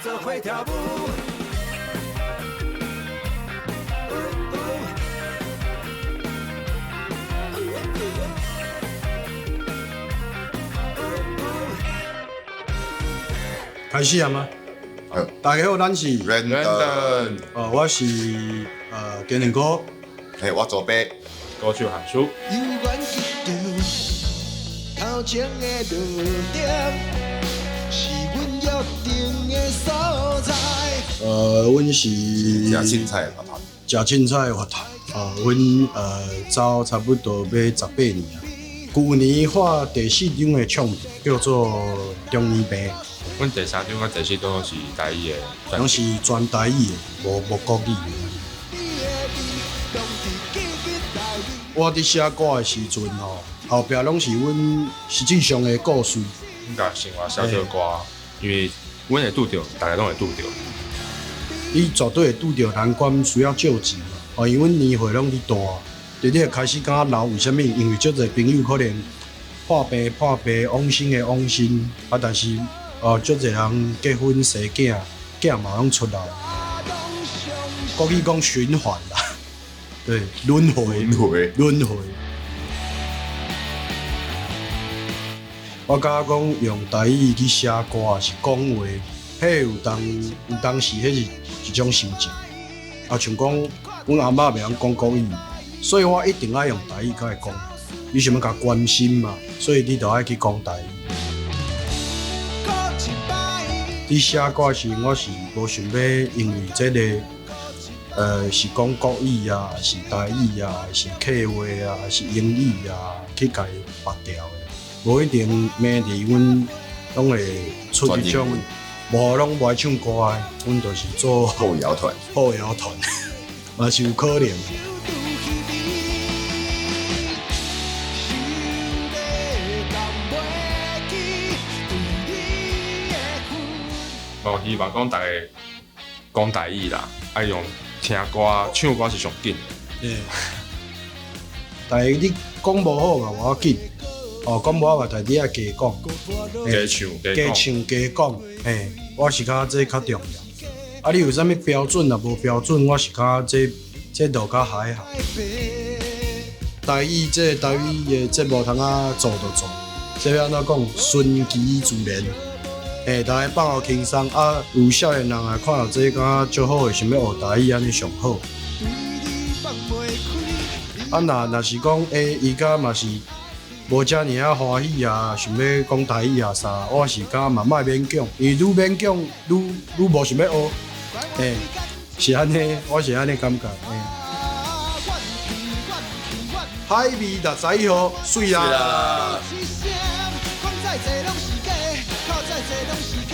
做伙跳舞。開始啊嗎？好。大家好，咱是 Random，我是健良哥。嘿，我左邊。歌手韓叔。猶原記著頭前的路燈，是阮約定的所在。阮是食凊彩的樂團。食凊彩的樂團。哦，阮走差不多欲18年啊。舊年發第四張的唱片，叫做《中年病》。阮第三張佮第四張攏是台語的，攏是全台語的，無國語的。我佇寫歌的時陣吼，後壁攏是阮實際上的故事。阮共生活寫做歌，因為阮會拄著，大家攏會拄著。你絕對會拄著難關，需要借錢嘛。哦，因為阮年歲攏愈大，佇你會開始感覺老，為啥物？因為足濟朋友可能破病破病，往生的往生，啊，但是哦，足濟人結婚生囝，囝嘛攏出來。國語講循環啦，對，輪迴，輪迴，輪迴。我感覺講用台語去寫歌，抑是講話，彼有當時，彼是一種心情。啊，像講阮阿嬤袂曉講國語，所以我一定愛用台語共伊講。你想欲共關心嘛，所以你就愛去講台語。佇寫歌時，我是無想欲因為這個，是講國語啊，是台語啊，是客話啊，是英語啊，去共伊拔掉的。無一定明日阮攏會出一種，無攏無愛唱歌的，阮就是做後搖團，後搖團嘛是有可能。我希望講大家講台語啦，愛用聽歌、唱歌是上緊。對，但是你講無好嘛無要緊，哦，講無好嘛，但你愛加講，加唱、加唱、加講，嘿，我是感覺這較重要。啊，你有啥物標準啊？無標準，我是感覺這就較還好。台語這個台語的節目通啊做就做，這欲按怎講？順其自然。欸，大家放予輕鬆啊！有少年人啊，看著這感覺足好的，想欲學台語按呢上好。啊，若是講欸，伊家嘛是無遮爾仔歡喜啊，想欲講台語啊啥，我是感覺嘛莫勉強，因為愈勉強愈愈無想欲學。欸，是按呢，我是按呢感覺。欸，海味61號，媠啦！再濟攏是假，靠再濟攏是假。